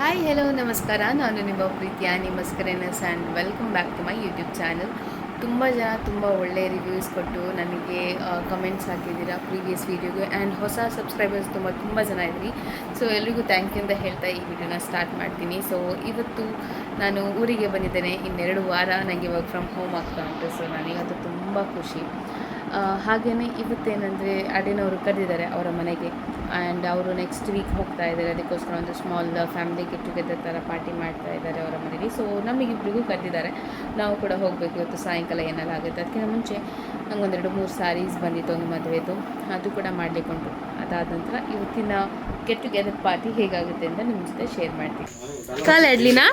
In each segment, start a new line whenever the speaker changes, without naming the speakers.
Hi, hello, ನಮಸ್ಕಾರ. ನಾನು ನಿಮ್ಮ ಪ್ರೀತಿಯ ನಿಮಸ್ಕರೇನಸ್ and welcome back to my YouTube channel. ತುಂಬ ಜನ ತುಂಬ ಒಳ್ಳೆಯ ರಿವ್ಯೂಸ್ ಕೊಟ್ಟು ನನಗೆ ಕಮೆಂಟ್ಸ್ ಹಾಕಿದ್ದೀರಾ ಪ್ರೀವಿಯಸ್ ವೀಡಿಯೋಗೆ. ಆ್ಯಂಡ್ ಹೊಸ ಸಬ್ಸ್ಕ್ರೈಬರ್ಸ್ ತುಂಬ ತುಂಬ ಜನ ಇದ್ರಿ. ಸೊ ಎಲ್ರಿಗೂ thank you ಅಂತ ಹೇಳ್ತಾ ಈ ವಿಡಿಯೋನ ಸ್ಟಾರ್ಟ್ ಮಾಡ್ತೀನಿ. ಸೊ ಇವತ್ತು ನಾನು ಊರಿಗೆ ಬಂದಿದ್ದೇನೆ. ಇನ್ನೆರಡು ವಾರ ನನಗೆ ವರ್ಕ್ ಫ್ರಮ್ ಹೋಮ್ ಆಗ್ತಾ ಉಂಟು. ಸೊ ನನಗಂತೂ ತುಂಬ ಖುಷಿ. ಹಾಗೆಯೇ ಇವತ್ತೇನೆಂದರೆ ಅದೇನವರು ಕರೆದಿದ್ದಾರೆ ಅವರ ಮನೆಗೆ. ಆ್ಯಂಡ್ ಅವರು ನೆಕ್ಸ್ಟ್ ವೀಕ್ ಹೋಗ್ತಾ ಇದ್ದಾರೆ. ಅದಕ್ಕೋಸ್ಕರ ಒಂದು ಸ್ಮಾಲ್ ಫ್ಯಾಮಿಲಿ ಗೆಟ್ ಟುಗೆದರ್ ಥರ ಪಾರ್ಟಿ ಮಾಡ್ತಾ ಇದ್ದಾರೆ ಅವರ ಮನೇಲಿ. ಸೊ ನಮಗಿಬ್ಬರಿಗೂ ಕರೆದಿದ್ದಾರೆ. ನಾವು ಕೂಡ ಹೋಗಬೇಕು ಇವತ್ತು ಸಾಯಂಕಾಲ. ಏನೆಲ್ಲ ಆಗುತ್ತೆ, ಅದಕ್ಕಿಂತ ಮುಂಚೆ ನಂಗೊಂದೆರಡು ಮೂರು ಸ್ಯಾರೀಸ್ ಬಂದಿತ್ತು ಒಂದು ಮದುವೆದು, ಅದು ಕೂಡ ಮಾಡಲಿಕ್ಕೆ ಉಂಟು. ಅದಾದ ನಂತರ ಇವತ್ತಿನ ಗೆಟ್ ಟುಗೆದರ್ ಪಾರ್ಟಿ ಹೇಗಾಗುತ್ತೆ ಅಂತ ನಿಮ್ಮ ಜೊತೆ ಶೇರ್ ಮಾಡ್ತೀನಿ. ಕಾಲ ಇಡ್ಲಿನಾ?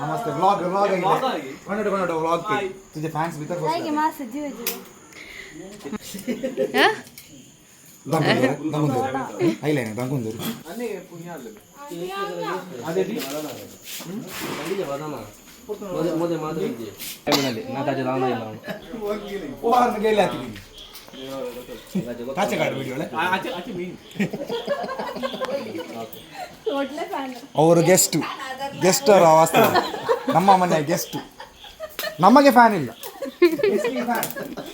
ನಮಸ್ತೆ, ವ್ಲಾಗ್ ವ್ಲಾಗ್ ಆಗಿದೆ. ಕನ್ನಡ ಕನ್ನಡ ವ್ಲಾಗ್ ತುಜೆ ಫ್ಯಾನ್ಸ್ ಬಿತ್ತ.
ಹಾಂ.
ದಂಗುಂದೂರು ದಂಗುಂದೂರು ಐಲೈನ್ ದಂಗುಂದೂರು. ಓ ಗೇಲಿ ಹಾಕಿದ್ದೀನಿ ಕಾಚೆ ಕಾಡು ವಿಡಿಯೋಳೆ. ಅವರು ಗೆಸ್ಟು, ಗೆಸ್ಟ್ ಅವರ ವಾಸ್ತವ ನಮ್ಮ ಮನೆಯ ಗೆಸ್ಟು. ನಮಗೆ ಫ್ಯಾನ್ ಇಲ್ಲ.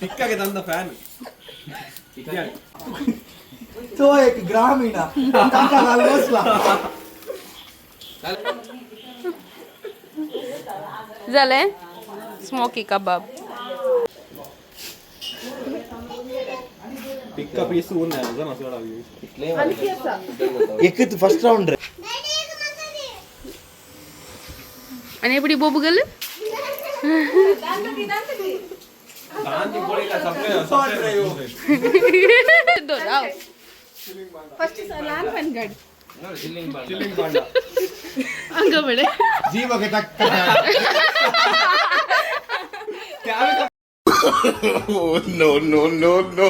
ಟಿಕ್ಕಾಗೆ ತಂದ ಫ್ಯಾನ್.
ತೋಯಕ್ ಗ್ರಾಮೀಣ ಕಾಕಾಗಾಲ್.
झालंय ಸ್ಮೋಕಿ ಕಬಾಬ್.
ಟಿಕ್ಕ ಪೀಸ್
ಎಕ್ಕಿತ್ತು ಫಸ್ಟ್ ರೌಂಡ್.
आणि एपडी बोबगल. ಅಂಗ ಬೇಡ.
ಜೀವಕ್ಕೆ ತಕ್ಕ.
No, no, no, no.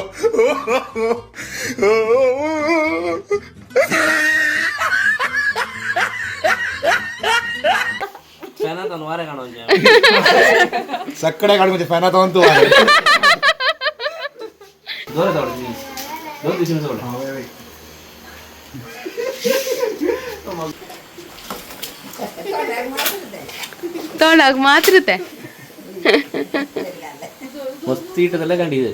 ಸಕ್ಕಡೆ ಕಾಡು ಫ್ಯಾನ್ ತಗೊಂತು.
ತೋಂಡಾಗ ಮಾತ್ರತೆ.
ಮಸ್ತ್ ಈಟದಲ್ಲೇ ಕಂಡಿದೆ.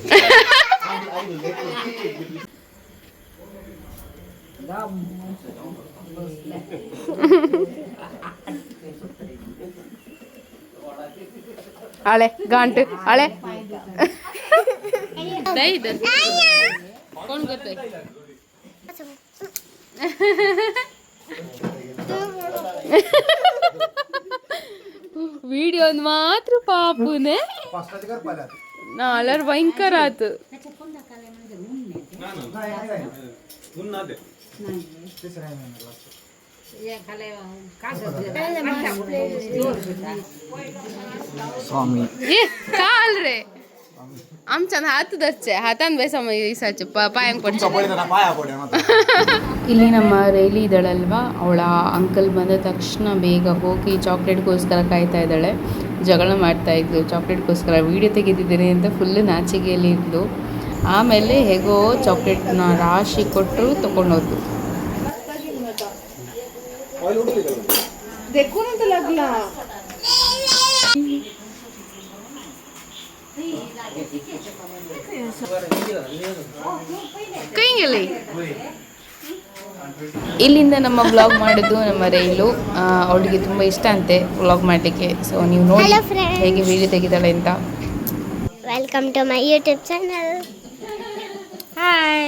ಹಳೆ ಗಾಂಟು ಹಳೆ ಇದು कोण करतोय? ವಿಡಿಯೋ ಮಾತ್ರ ಪಾಪುನೆ ನಾಲರ್ ಭಯಂಕರ ಆತು.
ಸ್ವಾಮಿ.
ए काल रे आमच्यान हात धरचे, हातान बेसा इसाचे पायांक पडचे.
ಪಾಯ ಪಡೆ.
ಇಲ್ಲಿ ನಮ್ಮ ರೈಲಿ ಇದ್ದಾಳಲ್ವಾ, ಅವಳ ಅಂಕಲ್ ಬಂದ ತಕ್ಷಣ ಬೇಗ ಹೋಗಿ ಚಾಕ್ಲೇಟ್ಗೋಸ್ಕರ ಕಾಯ್ತಾ ಇದ್ದಾಳೆ. ಜಗಳ ಮಾಡ್ತಾ ಇದ್ಲು ಚಾಕ್ಲೇಟ್ಗೋಸ್ಕರ. ವೀಡಿಯೋ ತೆಗೆದಿದ್ದೇನೆ ಅಂತ ಫುಲ್ ನಾಚಿಕೆಯಲ್ಲಿ ಇದ್ಲು. ಆಮೇಲೆ ಹೇಗೋ ಚಾಕ್ಲೇಟ್ನ ರಾಶಿ ಕೊಟ್ಟರು, ತೊಗೊಂಡೋದ್ಲು. ಕೈಂಗಲಿ. ಇಲ್ಲಿಂದ ನಮ್ಮ ವ್ಲಾಗ್ ಮಾಡಿದ್ದು ನಮ್ಮ ರೈಲು. ಅವಳಿಗೆ ತುಂಬ ಇಷ್ಟ ಅಂತೆ ವ್ಲಾಗ್ ಮಾಡಲಿಕ್ಕೆ. ಸೊ ನೀವು ನೋಡಿ
Hello, friends.
ಹೇಗೆ ವೀಡಿಯೋ ತೆಗಿತಾಳೆ ಅಂತ.
Welcome to my YouTube channel.
Hi.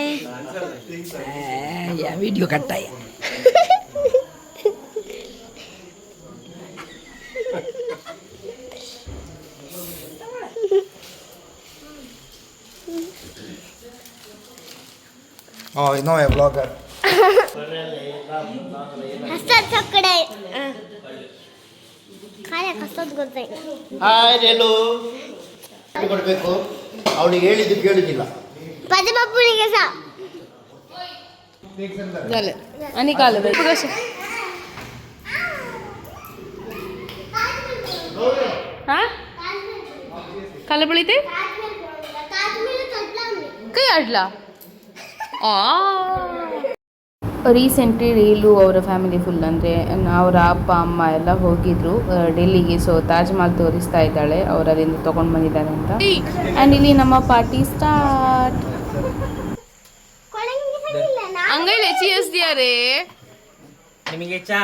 Video Kattaya.
Oh, no, a vlogger.
ಹಸ್ತದ ಸಕ್ಕಡೆ ಖಾಲಿ ಕಸ್ತದ ಗೊತ್ತಾಯ್ತು.
ಹಾಯ್ ರೇಲು ಕೊಡಬೇಕು, ಅವಳಿಗೆ ಹೇಳಿದ್ದು ಕೇಳುದಿಲ್ಲ.
ಪದ ಪಪ್ಪುನಿಗೆ ಸಹ.
झालं आणि काल कसे हा काल पळी ಕೈ ಆಡ್ಲಾ ಆ. ರೀಸೆಂಟ್ಲಿ ರೀಲು ಅವರ ಫ್ಯಾಮಿಲಿ ಫುಲ್, ಅಂದರೆ ಅವರ ಅಪ್ಪ ಅಮ್ಮ ಎಲ್ಲ ಹೋಗಿದ್ರು ಡೆಲ್ಲಿಗೆ. ಸೊ ತಾಜ್ ಮಹಲ್ ತೋರಿಸ್ತಾ ಇದ್ದಾಳೆ, ಅವರು ಅಲ್ಲಿಂದ ತೊಗೊಂಡು ಬಂದಿದ್ದಾರೆ ಅಂತ. ಆ್ಯಂಡ್ ಇಲ್ಲಿ ನಮ್ಮ ಪಾರ್ಟಿ ಸ್ಟಾರ್ಟ್. ಅಂಗೈಲೆ ಚೀಸ್ ದಿಯಾರೇ.
ನಿಮಗೆ ಚಾ.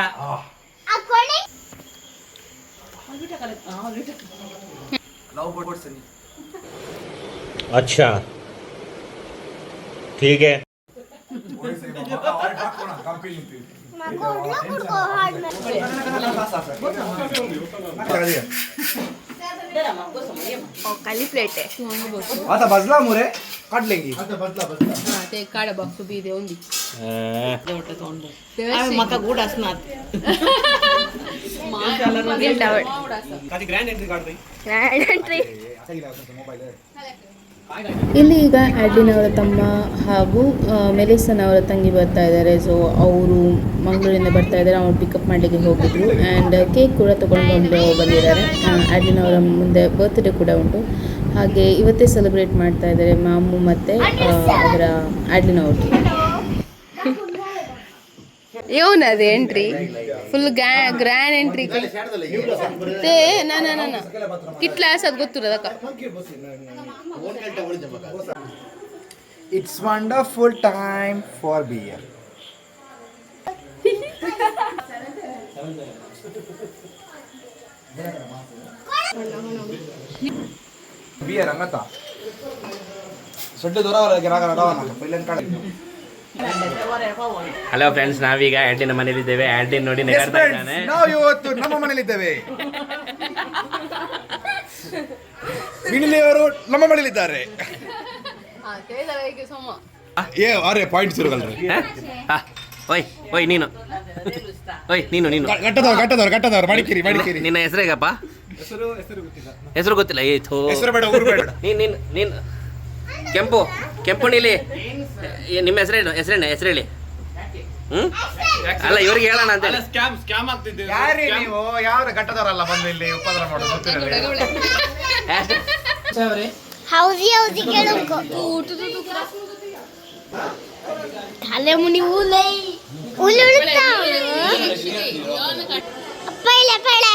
अच्छा, ठीक है.
ಖಾಲಿ ಪ್ಲೇಟೆ.
आता बजला मुरे काढलेंगी.
ते काढ बॉक्स बी देऊन दी. ಇಲ್ಲಿ ಈಗ ಆಡ್ಲಿನ್ ಅವರ ತಮ್ಮ ಹಾಗೂ ಮೆಲಿಸನ್ ಅವರ ತಂಗಿ ಬರ್ತಾ ಇದ್ದಾರೆ. ಸೊ ಅವರು ಮಂಗಳೂರಿಂದ ಬರ್ತಾ ಇದ್ದಾರೆ, ಅವ್ರು ಪಿಕಪ್ ಮಾಡಲಿಕ್ಕೆ ಹೋಗಿದ್ರು. ಆ್ಯಂಡ್ ಕೇಕ್ ಕೂಡ ತೊಗೊಂಡು ಬಂದಿದ್ದಾರೆ. ಆಡ್ಲಿನ್ ಅವರ ಮುಂದೆ ಬರ್ತ್ಡೇ ಕೂಡ ಉಂಟು, ಹಾಗೆ ಇವತ್ತೇ ಸೆಲೆಬ್ರೇಟ್ ಮಾಡ್ತಾ ಇದ್ದಾರೆ ಮಾಮು ಮತ್ತು ಅವರ ಆಡ್ಲಿನ್ ಅವರು. ಇವನದು ಎಂಟ್ರಿ ಫುಲ್ ಗ್ರ್ಯಾಂಡ್ ಎಂಟ್ರಿ. ತೇ ನಾ ನಾ ನಾ ಕಿಟ್ಲ ಅದು ಗೊತ್ತಿರೋದಕ್ಕ.
It's wonderful time for beer. Beer ಹಂಗತ್ತ ಸೊಡ್ಡೆ ದೂರ ಪೈಲನ್ ಕಾಡ.
ಹಲೋ ಫ್ರೆಂಡ್ಸ್, ನಾವೀಗ ಆಡ್ಲಿನ ಮನೇಲಿದ್ದೇವೆ. ಆಡ್ಲಿನ್ ನೋಡಿ ನಗಾಡ್ತಾ ಇದ್ದಾನೆ.
ನಾವು ಇವತ್ತು ನಮ್ಮ ಮನೇಲಿದ್ದೇವೆ. ವಿನಿಲಿಯವರು ನಮ್ಮ ಮನೇಲಿದ್ದಾರೆ. ಏ ಅರೆ ಪಾಯಿಂಟ್ ಸಿರುಗಲ್ರಿ.
ಹಾ, ಓಯ್ ಓಯ್ ನೀನು, ಓಯ್ ನೀನು ನೀನು.
ಗಟ್ಟದವ್ರು ಗಟ್ಟದವ್ರು ಗಟ್ಟದವ್ರು, ಮಡಿಕೇರಿ ಮಡಿಕೇರಿ.
ನಿನ್ನ ಹೆಸರೇಗಪ್ಪ? ಹೆಸರು ಗೊತ್ತಿಲ್ಲ. ಏ ಥೋ.
ಹೆಸರು ಬೇಡ, ಊರು ಬೇಡ.
ನೀನ್ ನೀನು ನೀನು ಕೆಂಪು ಕೆಂಪು ನೀಲಿ. ಏ, ನಿಮ್ಮ ಹೆಸರೇನು? ಹೆಸರೇನು? ಹೆಸರು ಹೇಳಿ. ಹ್ಮ್ ಅಲ್ಲ, ಇವ್ರಿಗೆ ಹೇಳೋಣ ಅಂತೇಳಿ.
ಯಾರೇ ನೀವು? ಯಾವ ಗಟ್ಟದವರಲ್ಲ ಬಂದು ಇಲ್ಲಿ ಉಪದ್ರ ಮಾಡೋದು ಗೊತ್ತಿರಲಿ.
ಹೌದಿ ಹೌದಿ ಕೇಳೋಕು ತಲೆ ಮುನಿ ಊಲೈ ಉಲುಳುತ್ತಾ. ಪೈಲೆ ಪೈಲೆ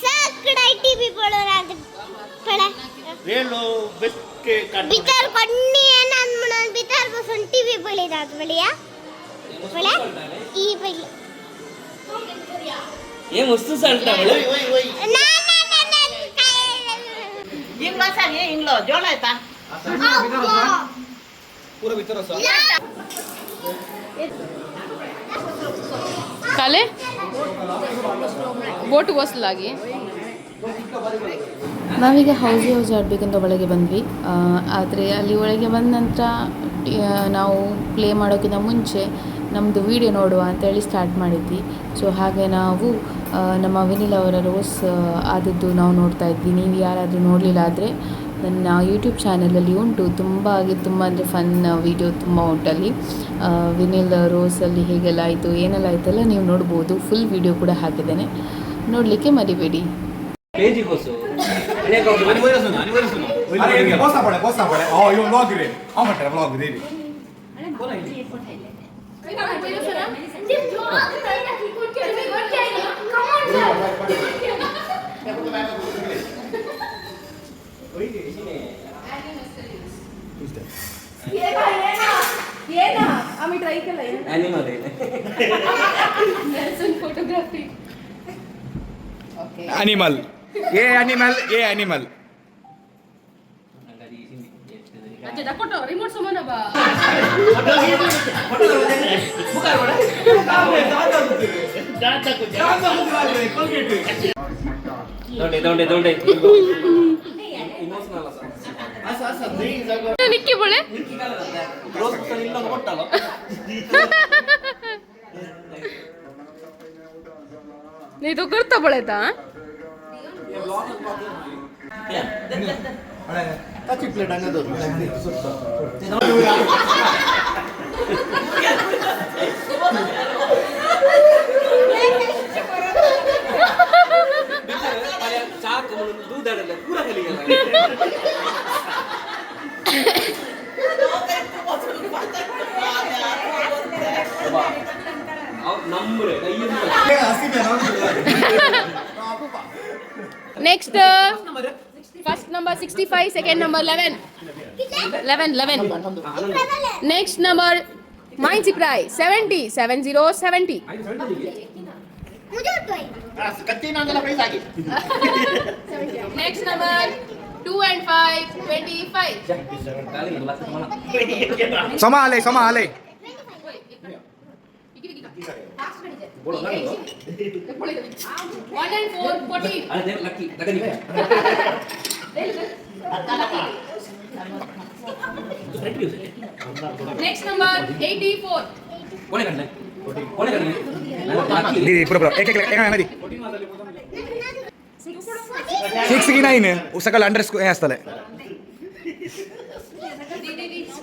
ಸಾಕಡ ಟಿವಿ ಪೋಳೋರಾದ ಪಳೆ.
ರೇಲು ಬೆಸ್ಟ್.
ಬಿತಾರ್ ಕೊಣ್ಣಿ ಏನ್ ಬಿತಾರ್ ಬಸನ್ ಟಿವಿ ಬಳಿದಾದ ಬಳಿಯ ಪಳೆ ಈ ಬಳಿ.
ಏನ್ ವಸ್ತು
ನಾ ನಾ ನಾ ನಾ.
ಕಾಲೆ ಬೋಟ್ ಬಸ್ಲಾಗಿ ನಾವೀಗ ಹೌಸಿ ಹೌಸಿ ಆಡಬೇಕಂತ ಒಳಗೆ ಬಂದ್ವಿ. ಆದರೆ ಅಲ್ಲಿ ಒಳಗೆ ಬಂದ ನಂತರ ನಾವು ಪ್ಲೇ ಮಾಡೋಕ್ಕಿಂತ ಮುಂಚೆ ನಮ್ಮದು ವೀಡಿಯೋ ನೋಡುವ ಅಂತೇಳಿ ಸ್ಟಾರ್ಟ್ ಮಾಡಿದ್ವಿ. ಸೊ ಹಾಗೆ ನಾವು ನಮ್ಮ ವಿನಿಲ್ ಅವರ ರೋಸ್ ಆದದ್ದು ನಾವು ನೋಡ್ತಾ ಇದ್ವಿ. ನೀವು ಯಾರಾದರೂ ನೋಡಲಿಲ್ಲ ಆದರೆ ನನ್ನ ಯೂಟ್ಯೂಬ್ ಚಾನಲಲ್ಲಿ ಉಂಟು. ತುಂಬ ಆಗಿ ತುಂಬ ಅಂದರೆ ಫನ್ ವೀಡಿಯೋ ತುಂಬ ಉಂಟಲ್ಲಿ. ವಿನಿಲ್ ರೋಸಲ್ಲಿ ಹೇಗೆಲ್ಲ ಆಯಿತು, ಏನೆಲ್ಲ ಆಯಿತೆಲ್ಲ ನೀವು ನೋಡ್ಬೋದು. ಫುಲ್ ವೀಡಿಯೋ ಕೂಡ ಹಾಕಿದ್ದೇನೆ, ನೋಡಲಿಕ್ಕೆ ಮರಿಬೇಡಿ.
ಬೋಸ ಪಡೆ ಬೋಸ ಪಡೆ. ಓ ಇವ್ ವ್ಲಾಗ್ ರೀ, ಅವ ಮಾಡ್ತಾರೆ ವ್ಲಾಗ್ ರೀ.
Photography.
Animal a animal a animal.
Remote ಸುಮ್ಮನ ಬಾ.
ದೊಡ್ಡ ದೊಡ್ಡ ದೊಡ್ಡ.
ನಿಕ್ಕಿ ಬೋಳೆ. ನೀ तो करता पड़ेता.
ಪ್ಲೇಟ್ ಹಂಗದವ್ರು.
ಚಾಕು ದೂದಾಡಲ್ಲ ಪೂರ ಕಲಿಯಲ್ಲ.
Next first number 65, second number 11, 11, 11. Next number Mainchi Prai 70, 70, 70. Next number 2 and 5, 25.
समा आले, समा आले.
1 and 4, 14. Next number 84.
दी पुरो पुरो, एक एक एक दी. 6 की 9 सकल अंडर हें आसतलें.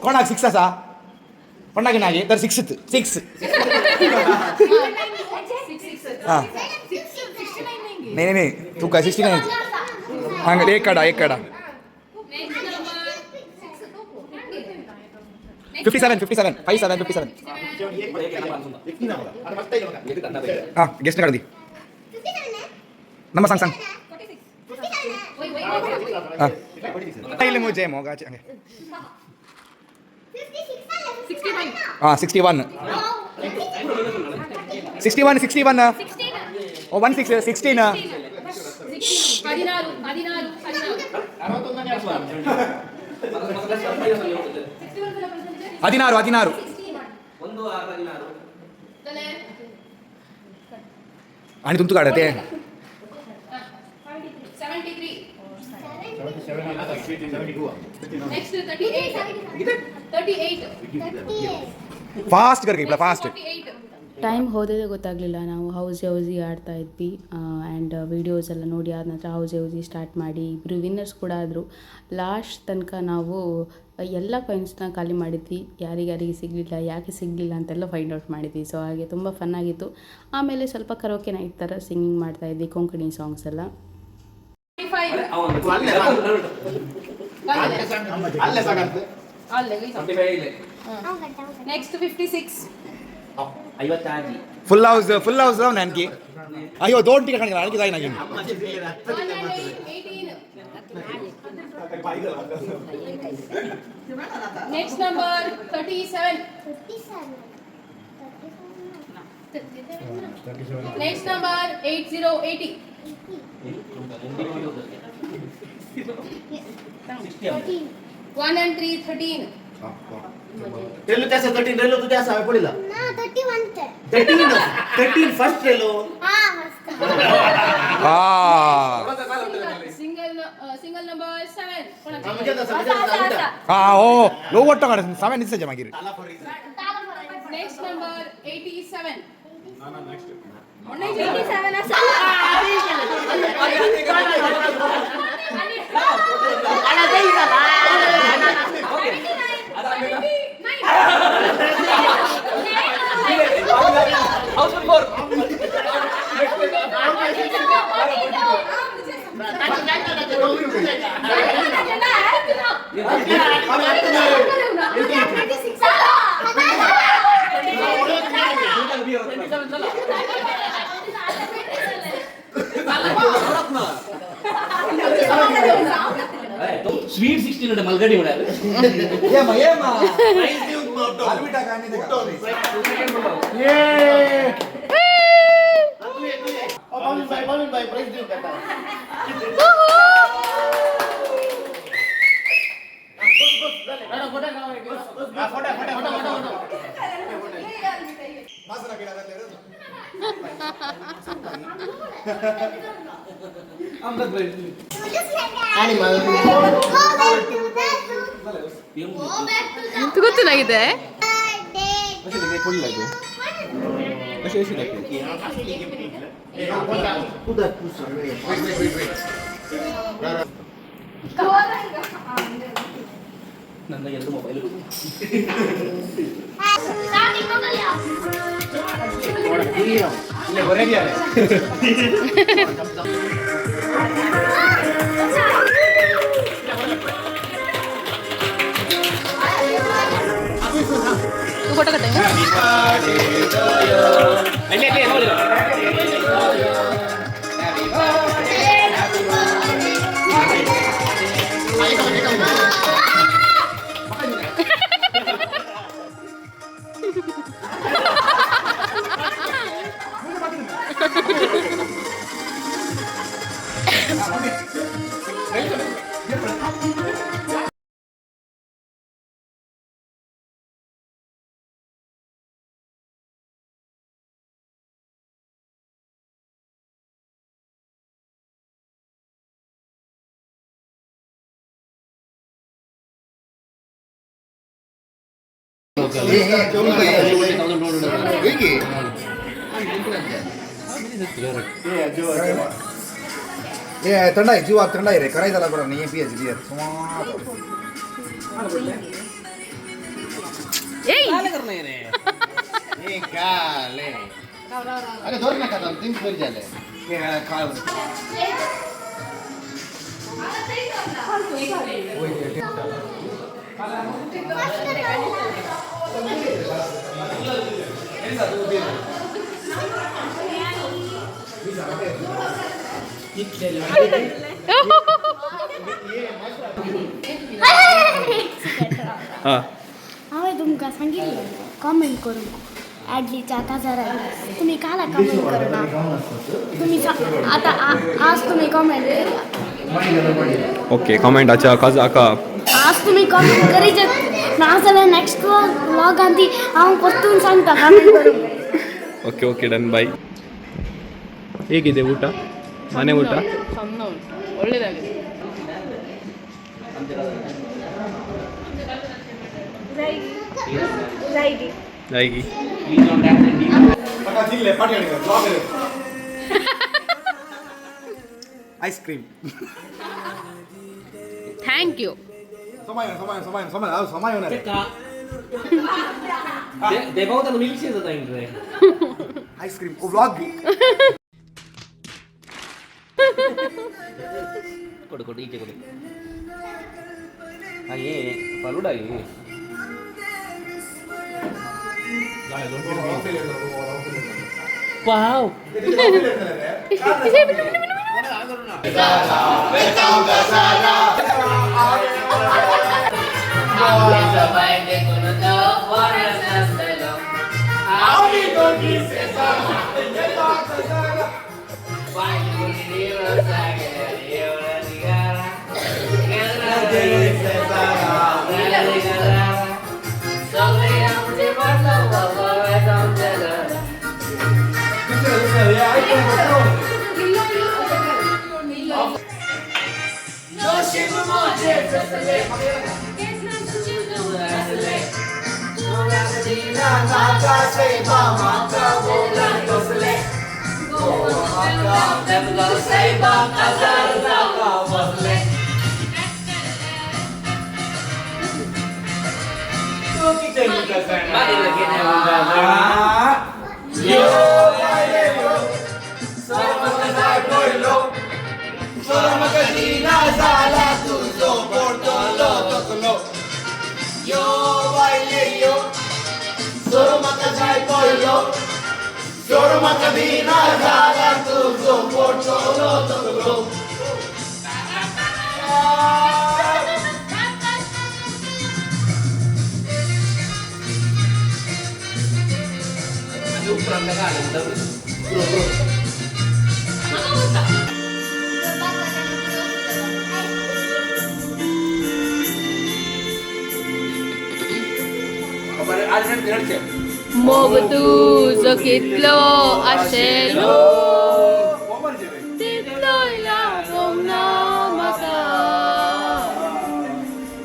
कोणाक 6 आसा? कोणाक ना तर 6 6. हां नाही नाही नाही, तुका 69. हांगा एक काडा, एक काडा. 57, 57, 57, 57. हां गेस्ट काढ दी. नंबर सांग सांग. हां पहिले मुझे मोगाचे. हां 61, 61, 61. ओ 1 6 16.
16, 16,
16, 16. आणि तुमचं काढा ते.
73. Next 38, 38.
Fast कर इकडं फास्ट.
48.
ಟೈಮ್ ಹೋದದೇ ಗೊತ್ತಾಗಲಿಲ್ಲ. ನಾವು ಹೌಸಿ ಹೌಸಿ ಆಡ್ತಾ ಇದ್ವಿ. ಆ್ಯಂಡ್ ವೀಡಿಯೋಸ್ ಎಲ್ಲ ನೋಡಿ ಆದ ನಂತರ ಹೌಸಿ ಹೌಸಿ ಸ್ಟಾರ್ಟ್ ಮಾಡಿ ಇಬ್ಬರು ವಿನ್ನರ್ಸ್ ಕೂಡ ಆದರು. ಲಾಸ್ಟ್ ತನಕ ನಾವು ಎಲ್ಲ ಕಾಯಿನ್ಸ್ನ ಖಾಲಿ ಮಾಡಿದ್ವಿ. ಯಾರಿಗ್ಯಾರಿಗೆ ಸಿಗಲಿಲ್ಲ, ಯಾಕೆ ಸಿಗಲಿಲ್ಲ ಅಂತೆಲ್ಲ ಫೈಂಡ್ ಔಟ್ ಮಾಡಿದ್ವಿ. ಸೊ ಹಾಗೆ ತುಂಬ ಫನ್ ಆಗಿತ್ತು. ಆಮೇಲೆ ಸ್ವಲ್ಪ ಕರೋಕೆ ನೈಟ್ ಥರ ಸಿಂಗಿಂಗ್ ಮಾಡ್ತಾಯಿದ್ವಿ, ಕೊಂಕಣಿ ಸಾಂಗ್ಸ್ ಎಲ್ಲ.
Next 56.
Full house, full house राव आणखी. अय्यो दोन टिका काढ आणखी जाईना घेऊन.
1 and 8, 18. Next number 37. Next number 80, 80. 1 and 3, 13.
Rail त्यासा 13 rail तू त्यासा पडिला.
ना 31.
13 13 फर्स्ट रेलो.
हां.
हा
सिंगल सिंगल नंबर 7.
हा हो लो वाटतो काढ सामान दिसायच्या मागीर.
Next number 87.
Sweet 16 ಉಂಟು ಮಲ್ಗಡಿ ಉಂಟು.
ಗೊತ್ತಿದೆ.
ನನ್ನ ಎರಡು ಮೊಬೈಲ್.
ಫೋಟೋ ಕಟ್ಟೆ.
ए थंड आहे जीवाक थंड आहे रे करायचं जाला बरं नाही पी बियर.
ಏಯ್.
अरे धर नका तीन फेरी झाले.
हांवें तुमकां सांगिल्लें कॉमेंट करूंक ॲडलीच्या काजाराक तुमी काला कमेंट करना तुमी. आतां आज तुमी कमेंट करा.
ओके, कमेंट अच्छा काका.
आज तुमी कमेंट करीत ना जाल्यार नेक्स्ट व्लॉगान ती हांव परतून सांगता कमेंट करूंक.
ಓಕೆ ಓಕೆ, ಡನ್, ಬಾಯ್. ಹೇಗಿದೆ ಊಟ? ಮನೆ ಊಟ?
ಸಣ್ಣ ಉಂಟು, ಒಳ್ಳೇದಾಗಿದೆ.
ಹೇಗೆ?
Ice cream.
Thank you.
ಸಮಯ ಸಮಯ ಸಮಯ ಸಮಯ ಅದು ಸಮಯ.
Milk shake.
Ice cream vlog.
ಕೊಡು ಕೊಡು, ಈಚೆ ಕೊಡು. ಹಾಗೆ ಫಲೂಡ. ವಾವ್.
मोग तुजो कितलो आशेलो तितलोय लागोंक ना म्हाका,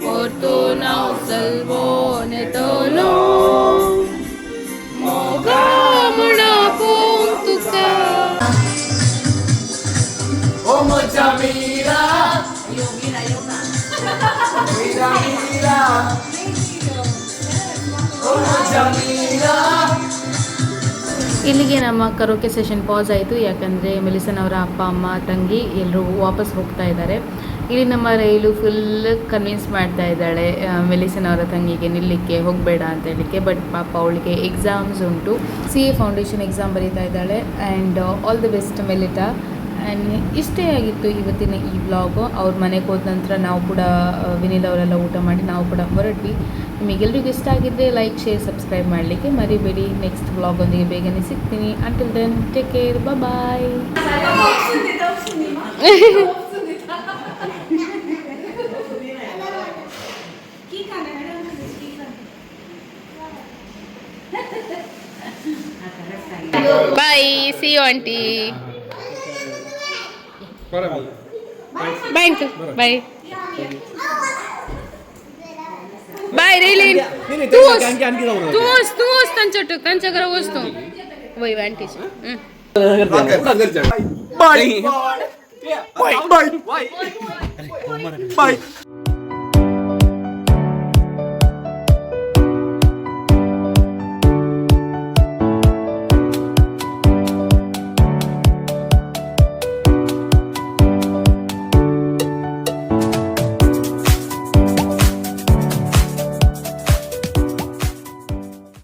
परतून हांव सलवोन येतलो मोगा म्हण आपोवंक तुका.
ओ म्हज्या मीरा मीरा मीरा ओ म्हज्या मीरा.
ಇಲ್ಲಿಗೆ ನಮ್ಮ ಕರೋಕೆ ಸೆಷನ್ ಪಾಸ್ ಆಯಿತು, ಯಾಕಂದರೆ ಮೆಲಿಸನ್ ಅವರ ಅಪ್ಪ, ಅಮ್ಮ, ತಂಗಿ ಎಲ್ಲರೂ ವಾಪಸ್ ಹೋಗ್ತಾ ಇದ್ದಾರೆ.
ಇಲ್ಲಿ ನಮ್ಮ ರೈಲು ಫುಲ್ ಕನ್ವಿನ್ಸ್ ಮಾಡ್ತಾ ಇದ್ದಾಳೆ ಮೆಲಿಸನ್ ಅವರ ತಂಗಿಗೆ ನಿಲ್ಲಕ್ಕೆ ಹೋಗಬೇಡ ಅಂತ ಹೇಳಲಿಕ್ಕೆ. ಬಟ್ ಪಾಪ ಅವಳಿಗೆ ಎಕ್ಸಾಮ್ಸ್ ಉಂಟು, CA foundation exam ಬರೀತಾ ಇದ್ದಾಳೆ. And all the best Melita. And ಇಷ್ಟೇ ಆಗಿತ್ತು ಇವತ್ತಿನ ಈ ವ್ಲಾಗು. ಅವ್ರ ಮನೆಗೆ ಹೋದ ನಂತರ ನಾವು ಕೂಡ ವಿನಿಲ್ ಅವರೆಲ್ಲ ಊಟ ಮಾಡಿ ನಾವು ಕೂಡ ಹೊರಟ್ವಿ. ನಿಮಗೆಲ್ರಿಗೂ ಇಷ್ಟ ಆಗಿದ್ದರೆ ಲೈಕ್, ಶೇರ್, ಸಬ್ಸ್ಕ್ರೈಬ್ ಮಾಡಲಿಕ್ಕೆ ಮರಿಬೇಡಿ. ನೆಕ್ಸ್ಟ್ ವ್ಲಾಗೊಂದಿಗೆ ಬೇಗನೆ ಸಿಗ್ತೀನಿ. Until then take care, bye. Bye, see you aunty. Bye uncle, bye bye. Raylene, तू तू तू ತಂಚೊಟ್ಟು ಕಂಚಗರ ವಸ್ತು ವೈ aunty.
Bye bye bye bye.